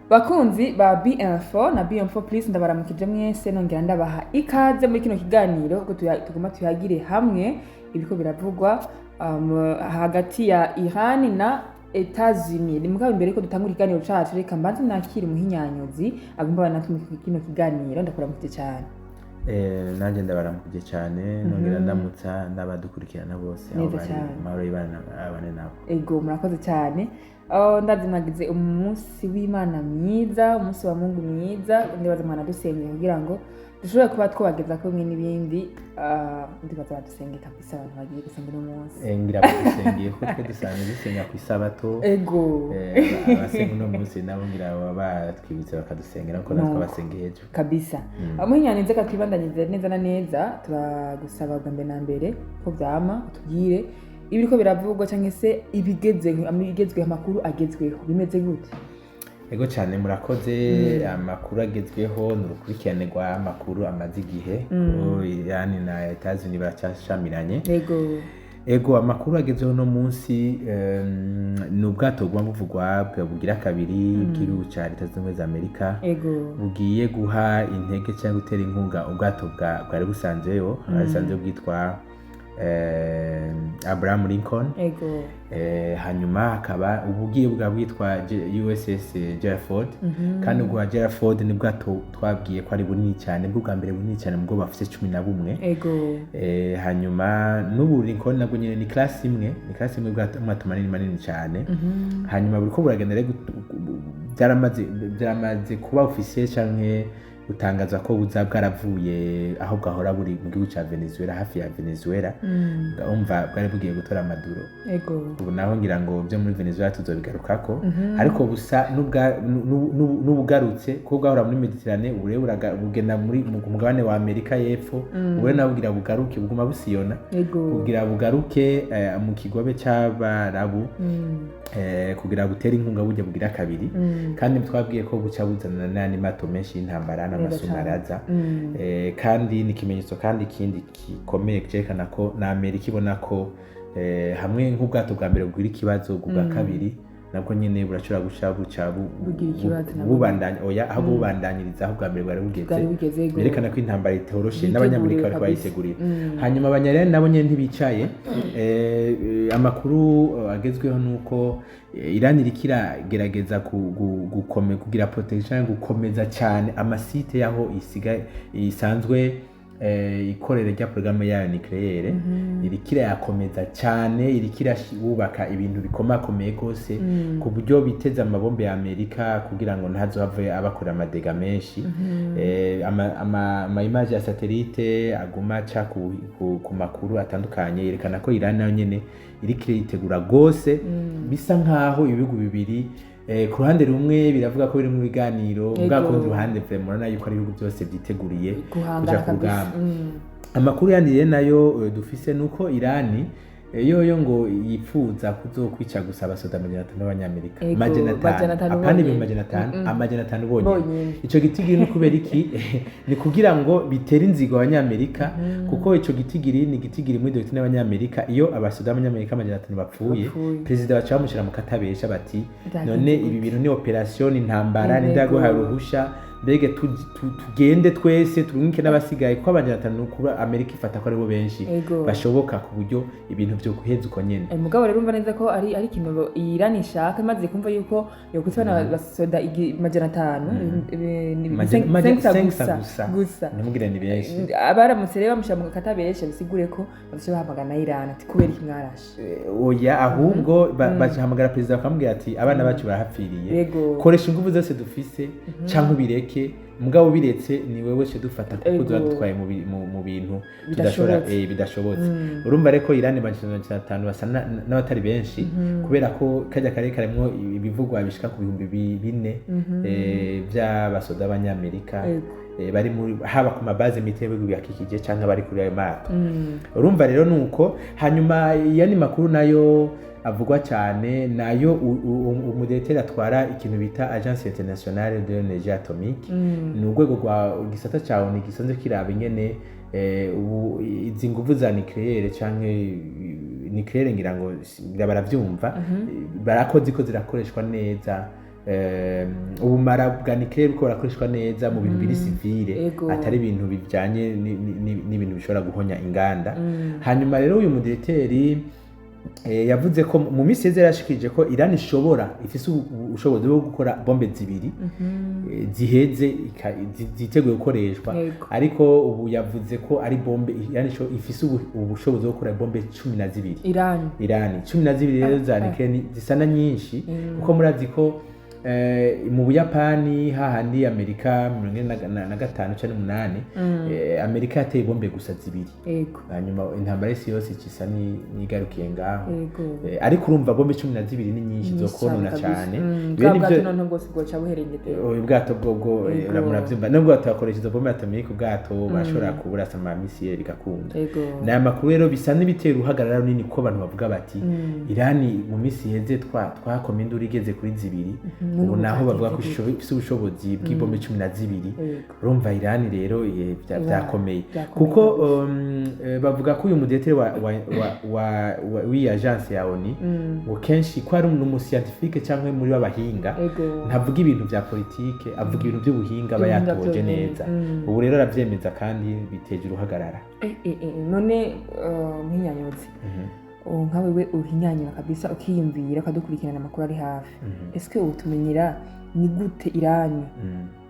Bakunzi ba B-Info na B-Info Plus, ndabaramukije mwese, nongera ndabaha ikaze muri kino kiganiro ko tuguma tuyagire hamwe ibiko biravugwa hagati ya Iran na Etats-Unis. Ni mugabo imbere ko dutangura ikiganiro cacu, reka mbanze nakire umuhinyanyuzi agomba bana natwe muri kino kiganiro. Ndakuramukije cyane. Nanjye ndabaramukije cyane, nongera ndamutsa n'abadukurikirana bose aho Neza bari. cyane. Amahoro y'Imana abane nabo. Ego, murakoze cyane. Oh, ndazi mwagize umunsi w'Imana mwiza, umunsi wa Mungu mwiza. Ndibaza mwana dusengeye kugira ngo dushobore kuba twabageza ko bimwe n'ibindi. Ndibaza badusengeye kabisa, abantu bagiye gusenga uno munsi. Ngira badusengeye kuko twe dusanzwe dusenga ku isabato. Abasenga uno munsi nabo ngira baba batwibutse bakadusengera kuko natwe Nuko. abasengeye ejo. Kabisa. Umuhinyanize, katwibandanyirize neza na neza. Turagusaba bwa mbere na mbere ko vyama utubwire ibiriko biravugwa canke se ibigezweho, amakuru agezweho bimeze gute? Ego cyane, murakoze. Amakuru agezweho ni urukurikirane rw'amakuru amaze igihe ko Iran na Etats-Unis baracyashamiranye. Ego, amakuru agezweho no munsi ni ubwato buguma buvugwa bugira kabiri bw'igihugu ca Leta Zunze Ubumwe za Amerika bugiye guha intege cyangwa gutera inkunga ubwato bwari busanzweho, bwari busanzwe bwitwa Abraham Lincoln. Hanyuma hakaba ubugiye bwa bwitwa USS Gerald Ford. Kandi ubwa Gerald Ford ni bwato twabwiye ko ari bunini cyane, bwo bwa mbere bunini cyane bwo bafise 11. Hanyuma n'ubu Lincoln nabwo nyine ni class imwe, ni class imwe, bwato amato manini manini cyane. Hanyuma buriko buragenda rero, byaramaze kuba officiel canke gutangaza ko buza bwaravuye aho bwahora buri mu gihugu ca Venezuela, hafi ya Venezuela. Umva, bwari bugiye gutora Maduro. Ubu naho ngira ngo byo muri Venezuela tuzobigarukako, ariko busa n'ubugarutse kuko bwahora muri Mediterane, ubu rero bugenda muri mu mugabane wa Amerika y'Epfo. Ubu rero nabwo bugira bugaruke, buguma busiyona kugira bugaruke mu kigobe c'Abarabu kugira butere inkunga burya bugira kabiri. Kandi twabwiye ko buca buzanana n'ayandi mato menshi y'intambara n'amasumaraza. Kandi ni ikimenyetso kandi ikindi gikomeye cyerekana ko na Amerika ibona ko hamwe nk'ubwato bwa mbere bugira ikibazo, ubwa kabiri nabwo nyine burashobora guca buca Bugira ikibazo nabwo. Bubandanya, oya, ahubwo bubandanyiriza aho ubwa mbere bwari bugeze. Bwari bugeze, ego. Berekana ko intambara itoroshe Yiteguriwe n'Abanyamerika bariko bayitegurira. Hanyuma Abanyarwanda nabo nyene ntibicaye. Amakuru agezweho nuko Iran iriko iragerageza kugira protection, gukomeza cyane ama sites yaho isigaye isanzwe ikorera rya porogaramu yayo nucléaire. Iriko irayakomeza cyane, iriko irubaka ibintu bikomakomeye rwose ku buryo biteze amabombe ya Amerika kugira ngo ntazohave abakora ama dégâts menshi. Ama image ya satellite aguma aca ku makuru atandukanye yerekana ko Iran nayo nyene iriko iritegura rwose. Bisa nkaho ibihugu bibiri ku ruhande rumwe biravuga ko biri mu biganiro, bwa kurundi ruhande vraiment murabona yuko ari ibihugu byose byiteguriye guhangana kuja ku kabisa. rugamba. Amakuru yandi rero nayo dufise nuko Irani yoyo ngo yipfuza kuzokwica gusa abasoda 500 b'Abanyamerika. Ego, Amajana majana atanu, atanu apana bonyene. ibihumbi 500, 500 bonyene. Bonyene. Ico gitigiri ni kubera iki? Ni kugira ngo bitere inzigo Abanyamerika, kuko ico gitigiri ni gitigiri muri doctrine y'Abanyamerika. Iyo abasoda b'Abanyamerika 500 bapfuye, Bapfuye. perezida baca bamushira mu katabesha bati: Byagenze "None gute?" ibi bintu ni opération, ni intambara, Yego. nindaguhaye uruhusha? Mbege tugende twese, turungike n'abasigaye?" Kuko 500 kuba Amerika ifata ko aribo benshi bashoboka ku buryo ibintu vyo guheza uko nyene. Mugabo rero urumva neza ko ari ikintu Iran ishaka, imaze kumva yuko yokwitwa na basoda 500, ni Majana gusa gusa. Gusa. Ntimugire ni benshi. Abaramutse rero bamushyira mu katabesha, bisigure ko bazoca bahamagara na Iran ati: "Kubera iki mwarashe?" Oya, ahubwo bahamagara perezida bakamubwira ati: "Abana bacu barahapfiriye, koresha ingufu zose dufise canke ubireke. Mugabo ubiretse ni wewe ce dufata, kuko tuba dutwaye mu bintu tudashobora." Bidashobotse. Bidashobotse. Urumva rero ko Iran 500 basa n'abatari benshi, kubera ko kajya karere karimwo ibivugwa bishika ku bihumbi 4 vy'abasoda b'Abanyamerika bari muri haba ku ma bases militaires y'ibihugu bihakikije canke bari kuri ayo mato. Urumva rero nuko. Hanyuma yandi makuru nayo avugwa cyane nayo, umudirecteur atwara ikintu bita Agence Internationale de l'Energie Atomique, ni urwego rwa gisata ca ONU gisanzwe kiraba ingene ubu izi nguvu za nucléaire canke nucléaire, ngira ngo ngira baravyumva, barakoze ko zirakoreshwa neza. ubumara bwa nucléaire buriko burakoreshwa neza mu bintu biri civile, atari ibintu bijanye n'ibintu bishobora guhonya inganda. Hanyuma rero uyu mudirecteur yavuze ko mu minsi yeze yarashikirije ko Iran ishobora, ifise ubushobozi bwo gukora bombe zibiri ziheze ziteguye gukoreshwa. Ariko ubu yavuze ko ari bombe, Iran ifise ubushobozi bwo gukora bombe 12. Iran? Iran, 12 rero za nucléaire zisa na nyinshi, kuko murazi ko mu Buyapani hahandi Amerika 45 canke 8, Amerika yateye bombe gusa zibiri. Hanyuma intambara y'isi yose ikisa n'igarukiye ngaho. Ariko urumva bombe 12 ni nyinshi, Nyinshi zokonona cyane kabisa. cyane. Bwa Bene bwato ivyo noneho bwose bwoca buherengetera. Ubu bwato bwo muravyumva, nubwo batakoresha izo bombe atomique, ubwato bashobora kuburasa ama missile bigakunda. Ni amakuru rero bisa n'ibitera uruhagarara runini, kuko abantu bavuga bati Irani mu minsi iheze twakoma induru igeze kuri zibiri, None ubu ubu naho bavuga ko twateze. ifise ubushobozi bw'ibombe 12. Urumva Irani rero vyakomeye. Vyakomeye Kuko kabisa. Bavuga ko uyu mudirecteur wa w'iyi agence ya ONU ngo kenshi ko ari umuscientifique cyangwa muri b'abahinga, ntavuga ibintu vya politike, avuga ibintu by'ubuhinga aba By'ubuhinga yatoje byonyene. neza. Ubu rero aravyemeza kandi biteje uruhagarara. None mpinyanyuzi, ubu nka wewe uhinyanyura kabisa, ukiyumvira, ukadukurikirana amakuru ari hafi, ese ubu tumenyera ni gute Irani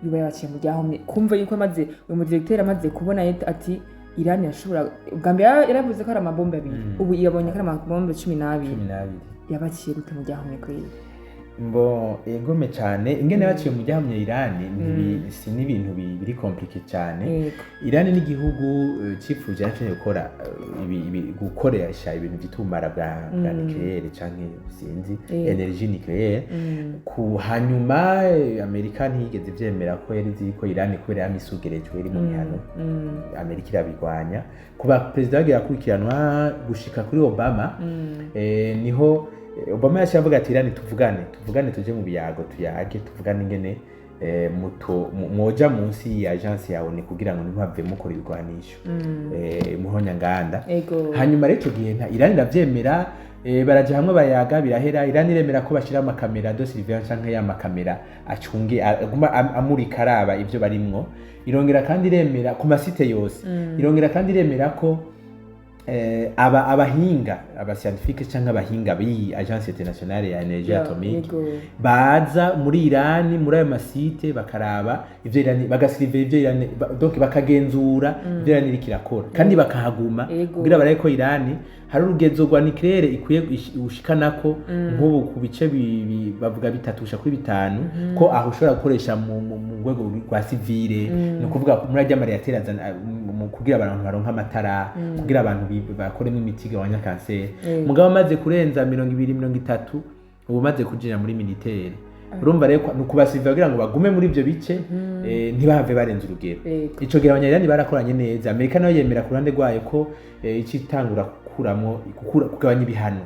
yuba yabaciye mu ryahomye, kumva yuko amaze, uyu mudirecteur amaze kubona ati Irani yashobora, ubwa mbere yaravuze ko ari amabombe abiri, ubu yabonye ko ari amabombe 12. 12. Yabaciye gute mu ryahomye kweri? Mbo egome cyane ingene baciye mu ryahomye Irani, si n'ibintu biri compliqué cyane. Irani n'igihugu cifuje yaciye gukora gukoresha ibintu by'itumara bwa nucléaire canke sinzi, énergie nucléaire. Ku hanyuma Amerika ntiyigeze ivyemera, ko yari izi ko Irani kubera yamisugerejwe iri mu bihano, Amerika irabigwanya. Kuba perezida bagiye akurikiranwa gushika kuri Obama, niho Obama yaciye avuga ati Irani tuvugane, tuvugane, tuje mu biyago, tuyage, tuvugane ingene mwoja munsi ya agence ya ONU kugira ngo ntimuhave mukora ibigwanisho muhonyanganda. Hanyuma rero ico gihe Irani iravyemera, baraja hamwe bayaga, birahera. Irani iremera ko bashira amakamera de surveillance canke ya makamera acunge, aguma amurika araba ivyo barimwo. Irongera kandi iremera ku masite yose. Irongera kandi iremera ko aba abahinga, aba scientifique canke abahinga b'iyi agence internationale ya énergie atomique baza muri Irani, muri ayo masite, bakaraba ivyo Irani, bagasurveilla ivyo Irani, donc bakagenzura ivyo Irani iriko irakora, kandi bakahaguma kugira barabe ko Irani hari urugezo rwa nucléaire ikwiye ushikanako, nk'ubu ku bice bavuga bitatu gushika kuri bitanu, ko aho ushobora gukoresha mu rwego rwa civile, ni ukuvuga muri arya maréacteur azana kugira abantu baronke amatara, kugira abantu bakoremo imiti igabanya kanseri. Mugabo amaze kurenza 20, 30, ubu umaze kujira muri militaire. Urumva rero ni ukubasurveilla kugira ngo bagume muri ibyo bice, ntibahave barenza urugero. Ico gihe Abanyayirani barakoranye neza. Amerika nayo yemera ku ruhande rwayo ko icitangura gukuramwo kugabanya ibihano,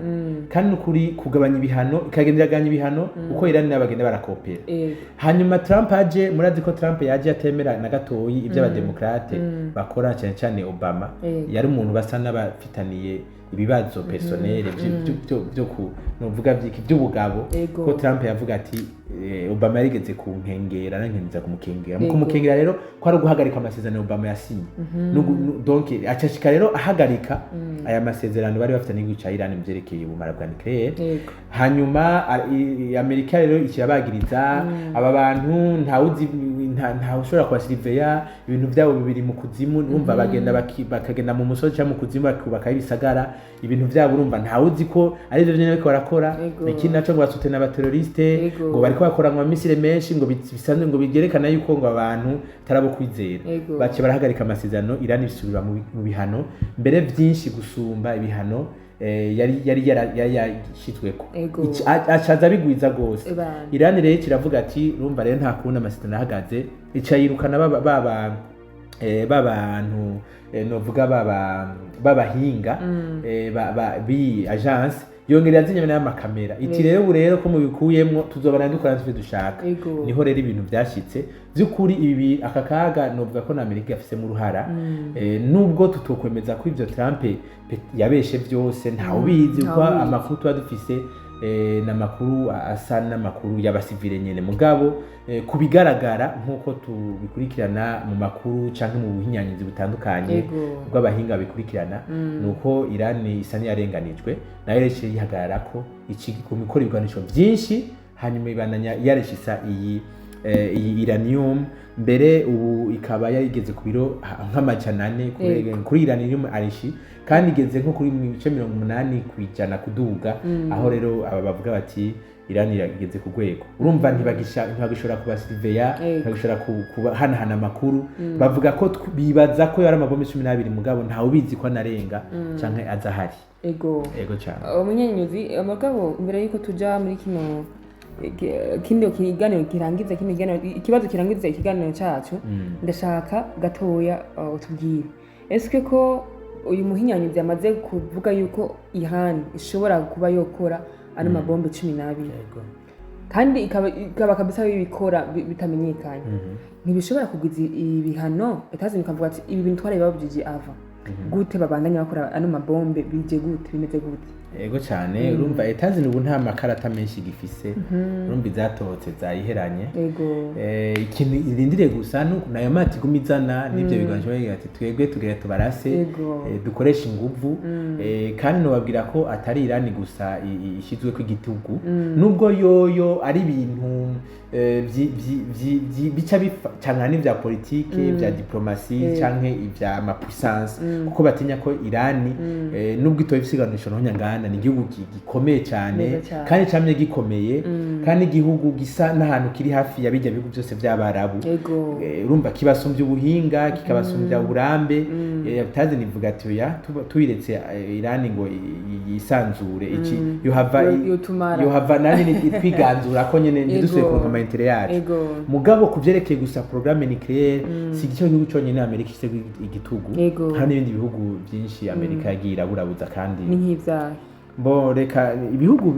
kandi nukuri kugabanya ibihano ikagenda iragabanya ibihano uko Irani nabo bagenda barakopera. Hanyuma Trump aje, murazi ko Trump yaje atemera na gatoyi ibyo abademokrate bakora, cyane cyane Obama. Yari umuntu basa n'abafitaniye ibibazo personnel byo ku novuga vyiki by'ubugabo, ko Trump yavuga ati Obama yarigeze kunkengera nankengeza kumukengera. Mu kumukengera rero ko ari uguhagarika amasezerano Obama yasinye. Donc acashika rero ahagarika aya masezerano bari bafitanye n'igihugu ca Iran mu vyerekeye ubumara bwa nucléaire. Hanyuma Amerika rero ikirabagiriza aba bantu, ntawuzi, ntawe ushobora kubasurveilla, ibintu byabo bibiri mu kuzimu. Urumva bagenda bakagenda mu musozi cyangwa mu kuzimu, bakubakayo ibisagara, ibintu byabo urumva ntawuzi ko ari byo nyene bariko barakora. Ikindi naco ngo basoutena abaterroriste, ngo bariko bakora ngo amamisile menshi, ngo bisanzwe, ngo bigerekana yuko ngo abantu atarabo kwizera. Baciye barahagarika amasezerano, Iran isubira mu bihano mbere byinshi gusumba ibihano yari yashyizweko. Acaza abigwiza rwose. Ebana. Iran rero kiravuga ati urumva rero nta kundi, amasezerano ahagaze, ica yirukana baba bantu, novuga baba babahinga b'iyi agence, yongera yazimya n'amakamera, iti rero ubu rero ko mubikuyemwo tuzobana dukora ivyo dushaka. Niho rero ibintu vyashitse vy'ukuri. Ibi aka kaga novuga ko na Amerika yafisemo uruhara, nubwo tutokwemeza ko ivyo Trump yabeshe vyose, ntawe ubizi, kuko Ntawubizi. amakuru tuba dufise N'amakuru asa n'amakuru y'abasivile nyene, mugabo ku bigaragara nk'uko tubikurikirana mu makuru canke mu buhinyanyizi butandukanye bw'abahinga bikurikirana, nuko Iran isa n'iyarenganijwe, nayo rero iciye yihagararako ikiguma ikora ibigwanisho vyinshi, hanyuma ibandanya yareshisa iyi uranium. Mbere ubu ikaba yarigeze ku biro nk'400 kuri uranium arishi, kandi igeze nko kuri 80% kuduga. Aho rero aba bavuga bati Iran irageze ku rwego, urumva ntibagishobora kubasiriveya, ntibagishobora kuhanahana amakuru. Bavuga ko bibaza ko yari amabombe 12, mugabo ntawe ubizi ko anarenga canke aza ahari. Ego cyane. Umunyenyuzi, mugabo mbere yuko tuja muri kino kino kiganiro kirangiza kino kiganiro, ikibazo kirangiza ikiganiro cacu, ndashaka gatoya utubwire eske ko uyu muhinyanyuzi yamaze kuvuga yuko Iran ishobora kuba yokora ano mabombe 12, kandi ikaba kabisa bibikora bitamenyekanye, ntibishobora kugwiza ibihano? Etazi bikavuga ati ibi bintu twarabibabujije, ava gute babandanya bakora ano mabombe? Bije gute? Bimeze gute? Ego cyane. Urumva Etazini ubu nta makarata menshi gifise, urumva izatotse zayiheranye. Ikintu irindiriye gusa nuko nayo mati iguma izana n'ibyo bigwanisho, bagira ati twebwe tugira tubarase, dukoreshe inguvu. Kandi nobabwira ko atari Irani gusa ishizweko igitugu, nubwo yoyo ari ibintu bica bicangana n'ivya politike, vya diplomasi canke ivya ama puissance, kuko batinya ko Irani, nubwo itoye ibisiganisho ntonyangana, ni igihugu gikomeye cyane. Neza cyane. Kandi camye gikomeye, kandi igihugu gisa n'ahantu kiri hafi ya bijya bihugu byose by'Abarabu. Urumva kibasumbya ubuhinga, kikabasumbya uburambe. Tazi nivuga ati oya, tuyiretse Irani ngo yisanzure iki, yohava Yotumara. Yohava nani itwiganzura ko nyene, ntidusubire kuronka ama intérêts yacu. Mugabo ku vyerekeye gusa programme nucléaire, si igice gihugu conyene Amerika ifise igitugu. Hari n'ibindi bihugu byinshi Amerika yagiye iraburabuza kandi. Ni nk'ivyaha? Bo reka, ibihugu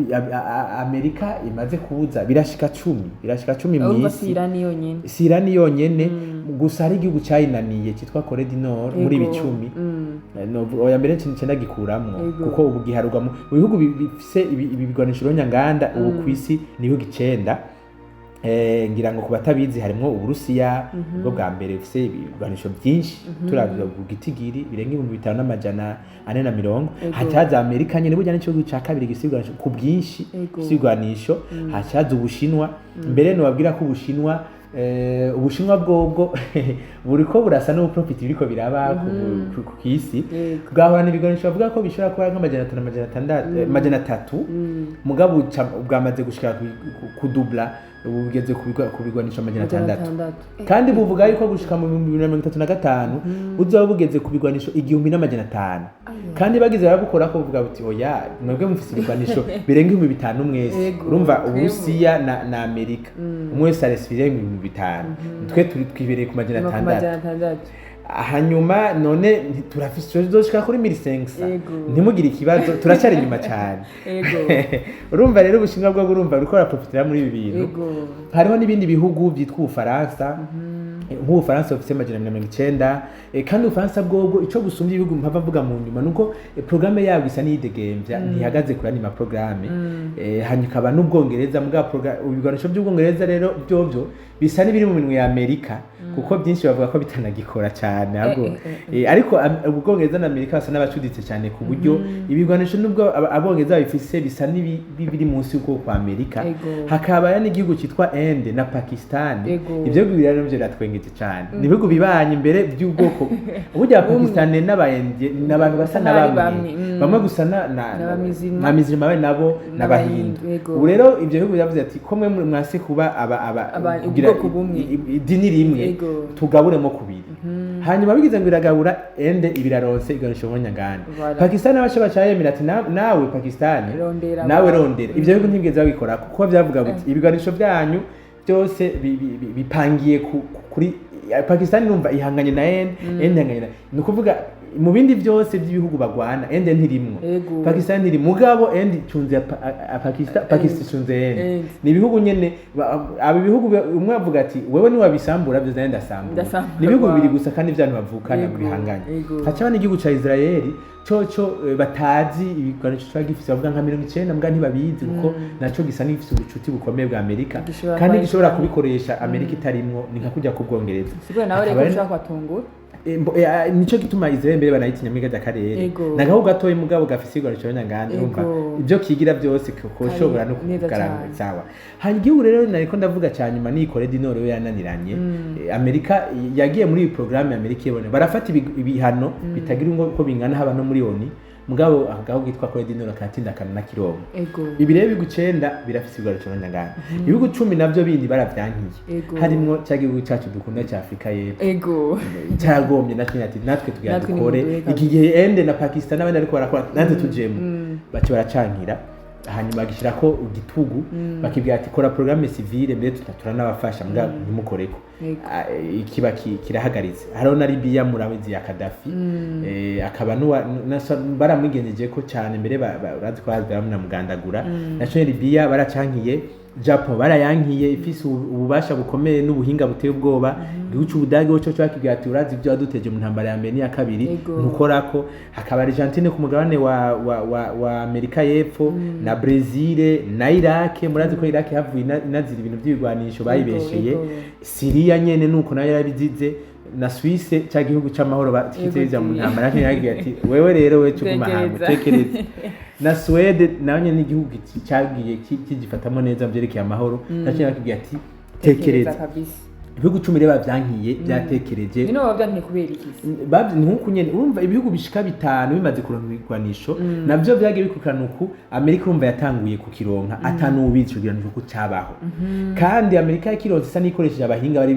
Amerika imaze kubuza birashika 10, birashika 10 Urumva si mw'isi. Irani yonyene. Si Irani yonyene gusa, hari igihugu cayinaniye cyitwa Corée du Nord muri ibi 10. Oya, mbere nce ndagikuramwo, kuko ubu giharurwa mu bihugu bifise ibi bigwanisho nyanganda ubu kw'isi ni ibihugu 9. Ngira ngo ku batabizi harimwo Uburusiya, ubwo bwa mbere bufise ibigwanisho byinshi turavye ku gitigiri, birenga 5440. Hacaza Amerika nyene, burya n'igihugu ca kabiri gifise ibigwanisho ku bwinshi, gifise ibigwanisho. Hacaza Ubushinwa. Mbere nobabwira ko Ubushinwa bwobwo buriko burasa n'ubuprofiti biriko biraba kw'isi. Bwahorana ibigwanisho bavuga ko bishobora kuba nk'500, 600, 300, mugabo bwamaze gushika kudubla, ubu bugeze ku bigwanisho amajana Amajana atandatu. atandatu. Kandi buvuga yuko gushika mu 2035 buzoba bugeze ku bigwanisho 1500. Kandi bagize barabukora ko buvuga buti oya, mwebwe mufise ibigwanisho birenga 5000 mwese. Urumva Uburusiya na Amerika, umwe wese aresifire 5000, twe turi twibereye ku majana Ku atandatu. majana atandatu. Hanyuma none turafise tuzoshika kuri 1500. Ntimugire ikibazo, turacyari inyuma cyane. Urumva rero Ubushinwa bwo urumva buriko buraprofitira muri ibi bintu. Hariho n'ibindi bihugu byitwa Ubufaransa, nk'Ubufaransa bufise 290. Kandi Ubufaransa bwobwo ico busumbye ibihugu mpava mvuga mu nyuma nuko programme yabwo isa n'iyidegembya, ntihagaze kuri andi maprograme. Hanyuma ikaba n'Ubwongereza, mugabo ibigwanisho by'Ubwongereza rero byovyo bisa n'ibiri mu minwe ya Amerika, kuko byinshi bavuga ko bitanagikora cyane ahubwo. Ariko Ubwongereza na Amerika basa n'abacuditse cyane, ku buryo ibigwanisho nubwo Abongereza babifise bisa n'ibiri munsi y'ukuboko kwa Amerika. Hakaba n'igihugu cyitwa Inde na Pakistan. Ivyo bihugu rero navyo biratwengeje cyane, ni ibihugu bibanye imbere by'ubwoko. Burya Pakistan n'Abayindi ni abantu basa na Nk'ari bamwe, bamwe, bamwe gusa na N'abamizirima. na mizirima be nabo n'Abahindu. N'Abahindu. Ubu rero ivyo bihugu byavuze ati ko mwe mwase kuba aba kugira ubwoko bumwe. Idini rimwe, tugaburemo kubiri. Hanyuma bigize ngo iragabura, Ende ibiraronse igarisha umunyanganda. Voilà. Pakistan abace bacayemera ati nawe Pakistan Rondera nawe abawe. Rondera. Ivyo bihugu ntibigeze babikora, kuko byavuga buti ibiganisho byanyu byose bipangiye kuri Pakistan. Numva ihanganye na Ende, Ende ihanganye na, ni ukuvuga mu bindi byose by'ibihugu bagwana Ende ntirimwo. Pakistan ntiri, mugabo Ende icunze Pakistan, Pakistan icunze Ende. Ende. Ni ibihugu nyene aba ibihugu umwe avuga ati wewe niwabisambura byose nanjye ndasambura. Ndasambura. Ni ibihugu bibiri gusa kandi vyantu bavukana bihanganye. Hacaba n'igihugu ca Israeli. coco batazi ibigwanisho kiba gifise, bavuga nka 90, mbwa ntibabizi, kuko naco gisa n'igifise ubucuti bukomeye bwa Amerika Gishobora kandi kuba gishobora kubikoresha Amerika itarimwo, ni nka kujya ku Bwongereza. Sigura nawe rero Akaba ushobora kubatungura. Nico gituma Israel mbere banayitinya muri karya karere. Nagahugu gatoyi mugabo gafise igwanisho nyanganda, urumva ibyo kigira byose ko Kari shobora no neza kugaranga cane. Sawa, hanyuma igihugu rero nariko ndavuga ca nyuma ni Corée du Nord, yo yananiranye. Amerika yagiye muri iyi programme ya Amerika ibone barafata ibihano bitagira uko bingana, haba no muri ONU, mugabo agahugu kitwa Corée du Nord karatinda kananakironka. Ibi rero ibihugu 9 birafise ibigwanisho nyanganda, ibihugu 10 navyo bindi baravyankiye, harimwo cya gihugu cacu dukunda ca Afrika y'Epfo. Cyaragombye natwe ati natwe tugira Natwe dukore nimuduhe. Iki gihe Ende na Pakistan n'abandi ariko barakora, natwe tujemo, baca baracankira, hanyuma bagishyirako igitugu, bakibwira ati kora programme civile, mbere turanabafasha mbwa ntimukoreko. Ikiba kirahagaritse. Hariho na Libya, murabizi, ya Gaddafi, akaba baramwigenjeje ko cyane mbere urazi ko baramugandagura. Naco Libya baracankiye, Japon barayankiye ifise ububasha bukomeye n'ubuhinga buteye ubwoba. Igihugu c'Ubudage cyo cakibwira ati urazi ibyo waduteje mu ntambara ya mbere n'iya kabiri, ntukorako. Hakaba Argentine ku mugabane wa Amerika y'Epfo, na Brazil na Iraq. Murazi ko Iraq havuye inazira ibintu by'ibigwanisho bayibesheye. Syria nyene nuko nayo yarabizize, na Suisse, cya gihugu c'amahoro kiteza mu ntambara, naco yaragiye ati wewe rero we cuguma hamwe. Tekereza. Tekereza. Na Suède nayo nyene n'igihugu cagiye kigifatamo neza mu vyerekeye amahoro, naco yarakibwiye ati tekereza. Kabisa. Ibihugu 10 rero bavyankiye, byatekereje. Nino baba byankiye kubera iki se? Nkuku nyene urumva ibihugu bishika 5 bimaze kuronka ibigwanisho, navyo vyagiye bikurikirana uku. Amerika urumva yatanguye kukironka atanubizi ico gigwanisho ko cabaho, kandi Amerika yakironse isa n'ikoresheje abahinga bari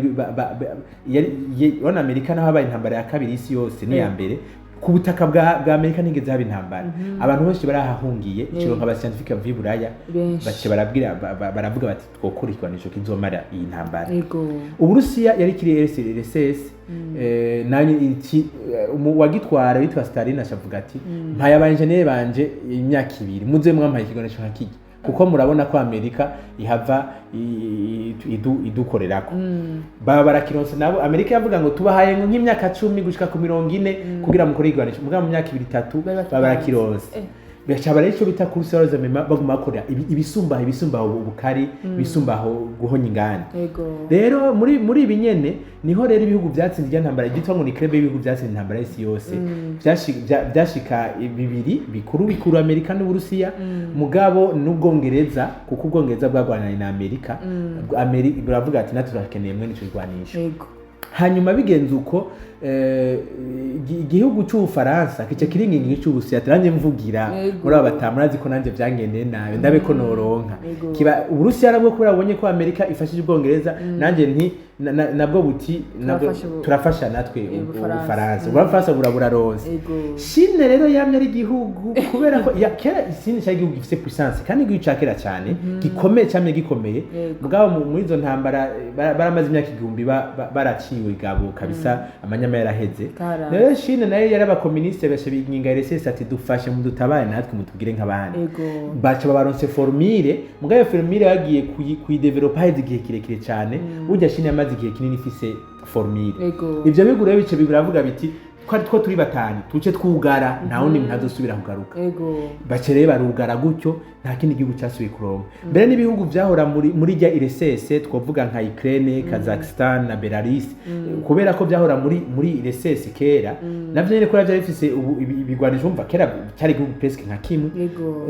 urabona Amerika naho habaye intambara ya kabiri y'isi yose n'iya mbere, ku butaka bwa Amerika ntigeze haba intambara, abantu benshi barahahungiye, ikironka aba scientifique bavuye i Buraya. Benshi. Bace barabwira baravuga bati twokora ikigwanisho kizomara iyi ntambara. Uburusiya yari kiri RSS, nanyo iki wagitwara witwa Stalin ashavuga ati mpaye aba engineer banje imyaka 2, muze mwampaye ikigwanisho nka kijya, kuko murabona ko Amerika ihava idukorerako. Baba barakironse nabo. Amerika yavuga ngo tubahaye ngo nk'imyaka 10 gushika ku 40 kugira mukore igwanisho, mugabo mu myaka 2 3 Bari baba barakironse. Bigaca rero ico bita course mema, baguma bakora ibisumbaho ubukari, ibisumbaho guhonya inganda. Rero muri ibi nyene niho rero ibihugu byatsinze irya ntambara ryitwa ngo ni club y'ibihugu byatsinze intambara y'isi yose, byashika bibiri bikuru bikuru, Amerika n'Uburusiya, mugabo n'Ubwongereza, kuko Ubwongereza bwagwananye na Amerika. Buravuga ati natwe turakeneye mwene ico kirwanisho. Hanyuma bigenze uko, igihugu c'Ubufaransa kica kiringinga c'Uburusiya ati nanjye mvugira muri aba batanu, murazi ko nanjye vyangendeye nabi, ndabe ko noronka. Kiba Uburusiya nabwo kubera bubonye ko Amerika ifashije Ubwongereza, nanjye nti nabwo buti nabwo Turafasha turafasha natwe Ubufaransa. Ubufaransa, Ubufaransa buraronse. Chine rero yamye ari igihugu, kubera ko ya kera Chine cyari igihugu gifise puissance kandi igihugu ca kera cyane gikomeye, cyamye gikomeye. Mugabo muri izo ntambara baramaze imyaka 1000 baraciwe igabo kabisa, amanyama yaraheze. Karanze. Rero Chine nayo yari abakomuniste, basha binginga RSS ati dufashe mudutabare natwe mutubwire nk'abandi. Baca babaronse formule, mugabo iyo formule bagiye kuyidevelopa haheze igihe kirekire cyane. Burya Chine yamaze igihe kinini ifise formule. Ivyo bihugu rero bice biravuga biti twari two turi batanu, tuce twugara, nta wundi muntu azosubira kugaruka. Bace rero barugara gutyo, nta kindi gihugu cyasubiye kuronka. Mbere n'ibihugu vyahora muri rya URSS, twavuga nka Ukraine, Kazakhstan na Belarus, kubera ko vyahora muri URSS kera, navyo nyene kubera vyari bifise ibigwanisho, umva kera cyari igihugu presque nka kimwe.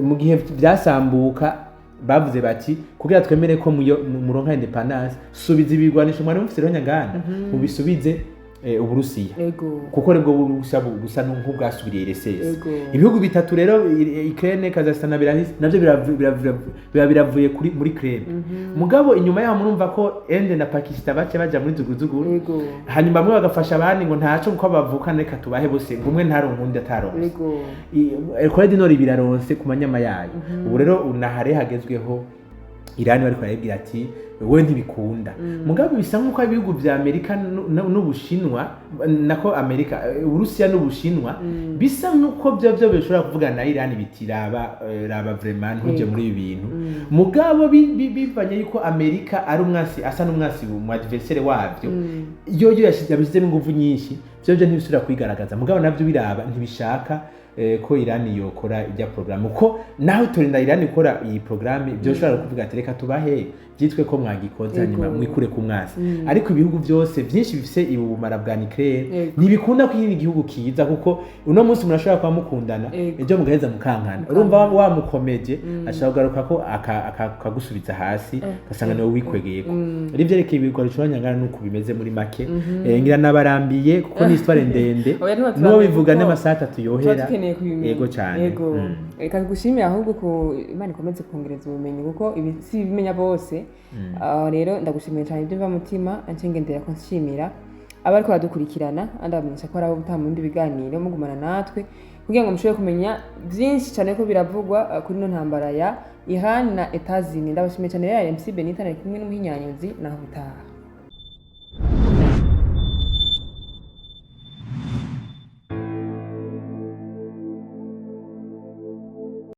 Mu gihe vyasambuka bavuze bati kugira twemere ko muronka indépendance, subiza ibigwanisho mwari mufise rero nyanganda, mubisubize Uburusiya, kuko nibwo burusiya busa nk'ubwasubiriye URSS. Ibihugu bitatu rero, Ukraine, Kazakhstan na Belarus, navyo biba biravuye kuri muri club. Mugabo inyuma yaho murumva ko Ende na Pakistan bace baja muri zuguzuguru. Hanyuma bamwe bagafasha abandi ngo ntaco, kuko bavukana, reka tubahe bose, ngo umwe ntaronke undi ataronse. Corée du Nord biraronse ku manyama yayo. Ubu rero unahare hagezweho Irani, bariko barayibwira ati wowe ntibikunda. Mugabo bisa nk'uko ibihugu vya Amerika n'Ubushinwa, nako Amerika, Uburusiya n'Ubushinwa, bisa nk'uko byo bishobora kuvugana na Irani biti raba, raba vraiment ntuje muri ibi bintu. Mugabo bivanye yuko Amerika ari umwasi, asa n'umwasi mu adversaire wavyo, yo yabishizemo inguvu nyinshi. Vyovyo ntibisubira kwigaragaza, mugabo navyo biraba ntibishaka ko Iran yokora ijya programme, kuko naho turinda Iran ikora iyi programme, byoshobora kuvuga ati: "Reka tubahe byitwe ko mwagikoze, hanyuma mwikure ku mwasi." Ariko ibihugu byose byinshi bifise ubumara bwa nucléaire ntibikunda ko ikindi gihugu kiza, kuko uno munsi umuntu ashobora kuba mukundana, ejo mugaheza mukankana. Urumva wamukomeje ashobora kugaruka ko akagusubiza hasi, ugasanga niwe wikwegeyeko. Ari ivyerekeye ibigwanisho nyangana nuko bimeze muri make. Ngira nabarambiye kuko ni histoire ndende. Oya, ntiwaturambiye N'uwo bivuga kuko n'amasaha 3 tuba yohera. dukeneye kubimenya. Yego cyane. Yego. Reka tugushimire ahubwo ko Imana ikomeze kongereza ubumenyi, kuko ibi si ibimenya bose. Ah, rero ndagushimiye cyane ibyo mva mutima ncengendera ko nshimira abariko baradukurikirana, andabamenyesha ko ari abo gutaha mu bindi biganiro mugumana natwe kugira ngo mushobore kumenya byinshi cyane ko biravugwa kuri ino ntambara ya Iran na Etazini. Ndabashimiye cyane rero, MC Benita, nari kumwe n'umuhinyanyuzi. Naho utaha.